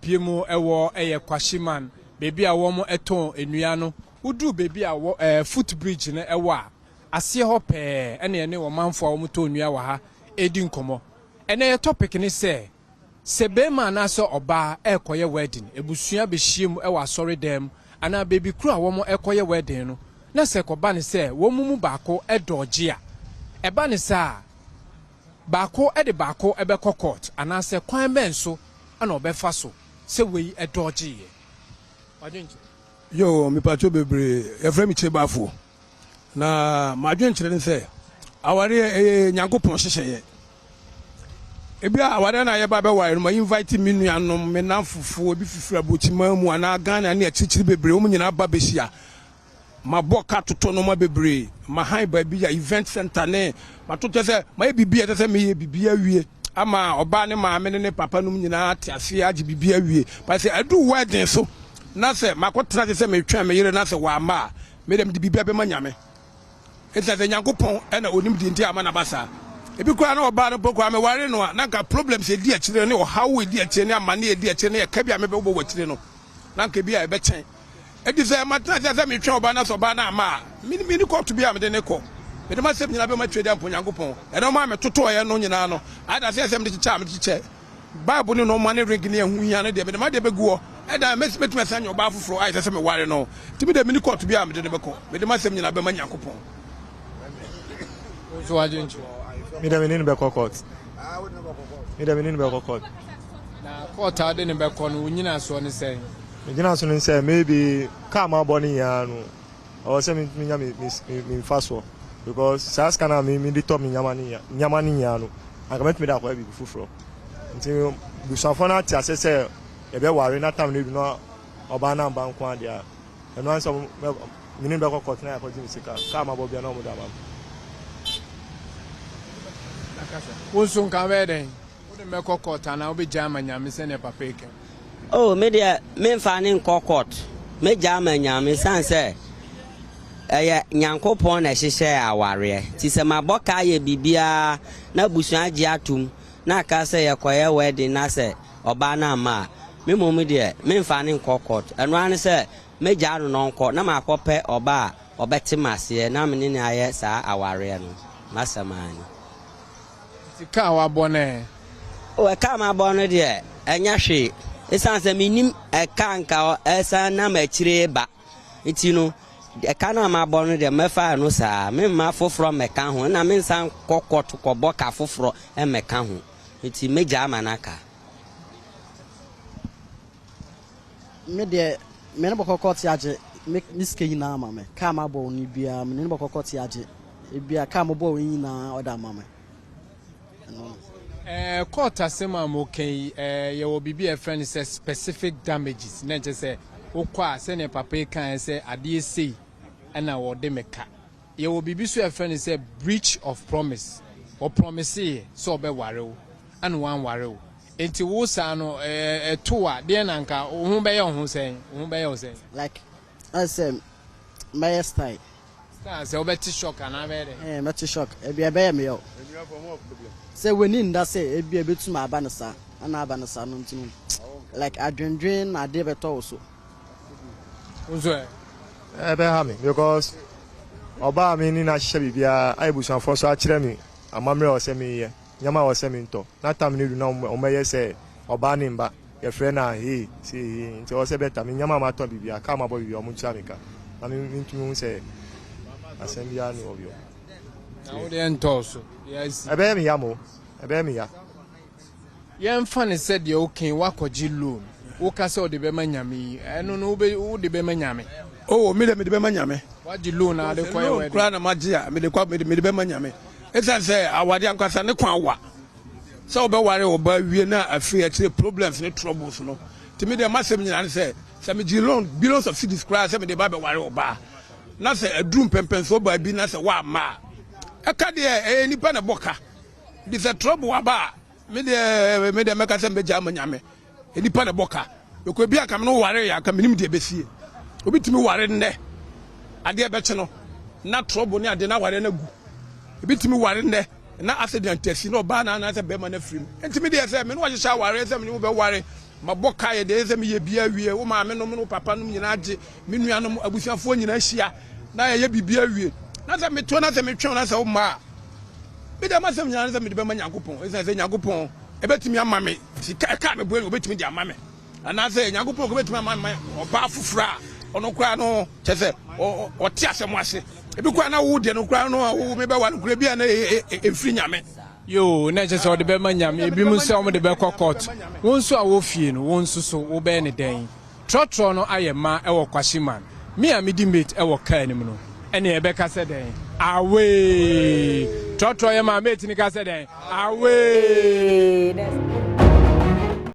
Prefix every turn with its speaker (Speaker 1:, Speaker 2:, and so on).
Speaker 1: Yɛabɛpue mu wɔ ɛyɛ Kwashiman, baabi a wɔtɔn nnua no. Woduru baabi a wɔ ɛɛ foot bridge no wɔ a, aseɛ hɔ pɛɛ ɛna yɛne ɔmanfoɔ a wɔtɔn nnua wɔ ha redi nkɔmmɔ. Ɛnɛ yɛ topic ne sɛ, sɛ barima anaasɛ ɔbaa ɛrekɔyɛ wedding, abusua bɛhyia mu wɔ asɔredan mu anaa baabi koro a wɔrekɔyɛ wedding no, na sɛ ɛkɔba no sɛ wɔn mu baako dɔɔgye a, ɛba no saa a, Baako de baako bɛkɔ court anaasɛ kwan bɛn so na ɔbɛfa so sɛ wei dɔɔgyeeɛ? W'adwenkyerɛ.
Speaker 2: Yoo mepatwo bebree yɛfrɛ me Kyebafo na m'adwenkyerɛ ne sɛ awareɛ ɛyɛ Nyankopɔn hyehyɛeɛ ebia awareɛ no a yɛba bɛware no ma invite me nuanom me namfofoɔ ebi fifiri aburokyiman mu anaa Ghana ne akyirikyiri bebree wɔn nyinaa ba bɛhyia Mabɔ ka totɔ nnoɔma bebree, mahan baabi a event center ne mato kyɛ sɛ mayɛ biribi a ɛsɛ sɛ meyɛ biribi awie ama ɔbaa ne maame ne ne papa nom nyinaa ate aseɛ agye biribi awie. But sɛ aduru wedding so na sɛ makɔtena ase sɛ metwɛn me yere na sɛ wamma a, me deɛ mede biribi abɛma Nyame. Ɛsiane sɛ Nyankopɔn na ɔnim deɛ nti a ama no aba saa. Ebi koraa na ɔbaa no mpo koraa meware no a na anka problems a ɛdi akyire ne ɔhaw a ɛdi akyire ne amane a ɛdi akyire ne ɛka bi a mebɛbɔ wɔ akyire no na anka ebi a ɛbɛkyɛn. Enti sɛ matena ase sɛ metwɛn ɔbaa na sɛ ɔbaa no amma a, minni kɔɔto biara a mede no kɔ. Mede m'asɛm nyinaa bɛma Tweaduampɔn Onyankopɔn. Nneɛma a metotɔeɛ no nyinaa no, ayɛ da sɛ sɛ mede kyekyɛ a mede kyekyɛ. Bible ne nneɛma ne ring ne ɛho hia no deɛ, mede m'adeɛ bɛgu hɔ. Ɛda a mɛtumi asan anya ɔbaa foforɔ a ɛsɛ sɛ meware no. Enti me deɛ, menni kɔɔto biara a mede no bɛkɔ. Mede m'asɛm nyinaa bɛma Nyankopɔn.
Speaker 1: Wo nso w'adwenkyerɛ?
Speaker 3: Me deɛ, me ne no bɛkɔ kɔɔto. Me deɛ, me ne no bɛkɔ kɔɔto.
Speaker 1: Na kɔɔto a wode no bɛkɔ no, wo nnyinasoɔ ne sɛn?
Speaker 3: Me gyinaso ne sɛ maybe car mabɔ no nyinaa no ɛwɔ sɛ me nya me me mfasoɔ because saa sika no a me de tɔ me nneɛma no nneɛma no nyinaa no anka mɛtumi de akɔyɛ biribi foforɔ nti busuafoɔ no ate aseɛ sɛ yɛbɛware na tam no adu na ɔbaa no amba nko adeɛ a ɛno ara sɛ me ne no bɛkɔ kɔtena yɛakɔgye me sika car mabɔ bia na wɔde ama me.
Speaker 1: Wo nso nka wobɛyɛ dɛn? Wode me bɛkɔ court anaa wobɛgyae ama Nyame sɛdeɛ papa yi ka yi?
Speaker 4: Oh me deɛ memfa no nkɔ court, mɛgyae ama Nyame ɛsiane sɛ ɛyɛ Nyankopɔn na ɛhyehyɛɛ awareɛ. Nti sɛ mabɔ ka ayɛ biribiara na abusua agye atom na aka sɛ yɛkɔyɛ wedding na sɛ ɔbaa no amma a, me mmom deɛ memfa no nkɔ court. Ɛno ara ne sɛ mɛgyaa no na ɔnkɔ na makɔpɛ ɔbaa a ɔbɛte m'aseɛ na me ne no ayɛ saa awareɛ no. M'asɛm ara ni.
Speaker 1: Nti ka a wabɔ no ɛ?
Speaker 4: Oh, ɛka a mabɔ no deɛ, ɛnyɛ hwee. Esiane sɛ mennim ɛka a nka ɛsan nam akyire reba nti no, ɛka no a mabɔ no deɛ, mɛfa ɛno saa. Memma foforɔ mmɛka ho, ɛnna mensan nkɔ kɔɔto kɔbɔ ka foforɔ mmɛka ho. Nti mɛgyaa ma no aka.
Speaker 5: Me deɛ, me ne bɔkɔ kɔɔte agye me me sika nyinaa ama me. Kaa mabɔ wo no biara, me ne no bɔkɔ kɔɔte agye. Ebia kaa mobɔɔ wo nyinaa ɔde ama me. Ɛno no.
Speaker 1: Eh, court asɛm a moka yi, eh, yɛwɔ biribi a yɛfrɛ no sɛ specific damages, na ɛkyɛ sɛ wokɔ a sɛnea papa yi kaeɛ sɛ adeɛ sei ɛna wɔde me ka. Yɛwɔ biribi so a yɛfrɛ no sɛ breach of promise, ɔpromiseeɛ sɛ ɔbɛware wo ɛna wanware wo. Enti wo saa no, eh, ɛto wo a, deɛn na anka wo ho bɛyɛ wo ho sɛn? Wo ho bɛyɛ wo sɛn?
Speaker 5: Like, ayɛ sɛ mɛyɛ style.
Speaker 1: Style sɛ wobɛte shock anaa bɛyɛ dɛn?
Speaker 5: Ɛɛ, mɛte shock. Ebia ɛbɛyɛ me yaw. Sɛ w'ani nda sɛ ebia ebetumi aba no saa, ɛna aba no saa no nti no, like adwendwen na adeɛ bɛtɔ wo so.
Speaker 1: Wo nso ɛ?
Speaker 3: Ɛbɛha me because ɔbaa a me ne no ahyehyɛ biribiara a abusuafoɔ nso akyerɛ me amammerɛ a ɛwɔ sɛ meyɛ. Nneɛma a ɛwɔ sɛ mentɔ. Na tam no du na wɔyɛ sɛ ɔbaa ne mba yɛfrɛ no a hee sei hee nti ɛwɔ sɛ bɛta me nneɛma a matɔ biribiara car mabɔ biribiara wɔn ntua me ka na me mentumi hu sɛ asɛm biara ni hɔ bio.
Speaker 1: Na wo deɛ ntɔɔ so deɛ asi.
Speaker 3: Ɛbɛyɛ me ya mo ɛbɛyɛ me ya.
Speaker 1: Yɛnfa no sɛ deɛ woka yi woakɔgye loan woka sɛ wode bɛma Nyame yi ɛno no wobɛ wode bɛma Nyame?
Speaker 2: Oh me deɛ mede bɛma Nyame.
Speaker 1: Woagye loan a wode kɔyɛ
Speaker 2: Loan
Speaker 1: wedding.
Speaker 2: koraa na magye a mede kɔ mede bɛma Nyame. Esiane sɛ aware ankasa ne kwan wa sɛ wobɛware ɔbaa wie na afei akyire problems ne troubles no nti me deɛ m'asɛm nyinaa ne sɛ sɛ megye loan billions of cedis koraa sɛ mede ba bɛware ɔbaa na sɛ aduru mpɛmpɛnsoɔ baa bi na sɛ woamma a ɛka deɛ ɛyɛ nipa na ɛbɔ ka nti sɛ trouble aba a me deɛ me deɛ mɛka sɛ mɛgya ama nyame Nnipa na ɛbɔ ka. Mekɔ ebi anka me ne wo ware yɛ anka menim deɛ ɛbɛsie. Obi tumi ware nnɛ, adeɛ bɛkye no na trɔbo ne adeɛ na awareɛ no agu. Ebi tumi ware nnɛ na accident asi na ɔbaa no anaasɛ bɛrima no afiri mu. Nti me deɛ sɛ me ne wahyehyɛ awareɛ sɛ me ne wo bɛware. Mabɔ ka yɛ deɛ ɛsɛ sɛ meyɛ biara awie, wo maame nom ne wo papa nom nyinaa agye, me nuanom, abusuafoɔ nyinaa ahyia na yɛyɛ biribiara awie. Na sɛ metoɔ na sɛ metwɛn wo na sɛ womma a, me deɛ m'asɛm nyinaa ne sɛ mede bɛma Nyankopɔn, ɛsiane sɛ Nyankopɔn ɛbɛtumi ama me sika, ɛka a mebɔe no ɔbɛtumi de ama me, anaasɛ Nyankopɔn bɛtumi ama me ɔbaa foforɔ a ɔno koraa no kyɛ sɛ ɔte asɛm ase. Ebi koraa na wo deɛ no koraa no a wo mebɛwa no koraa bi a na ɛmfiri Nyame.
Speaker 1: Yoo, na ɛkyɛ sɛ ɔde bɛma Nyame, ebinom sɛ wɔde bɛkɔ court. Wo nso a wɔ fie no, wo nso so wobɛyɛ no dɛn? Trɔtrɔ no ayɛ ma wɔ Kwashiman. Me a medi mate wɔ car no mu no, ɛnneɛ ɛbɛka sɛ dɛn? Away! Trɔtrɔ yɛ ma a, mate no ka sɛ dɛn? Away!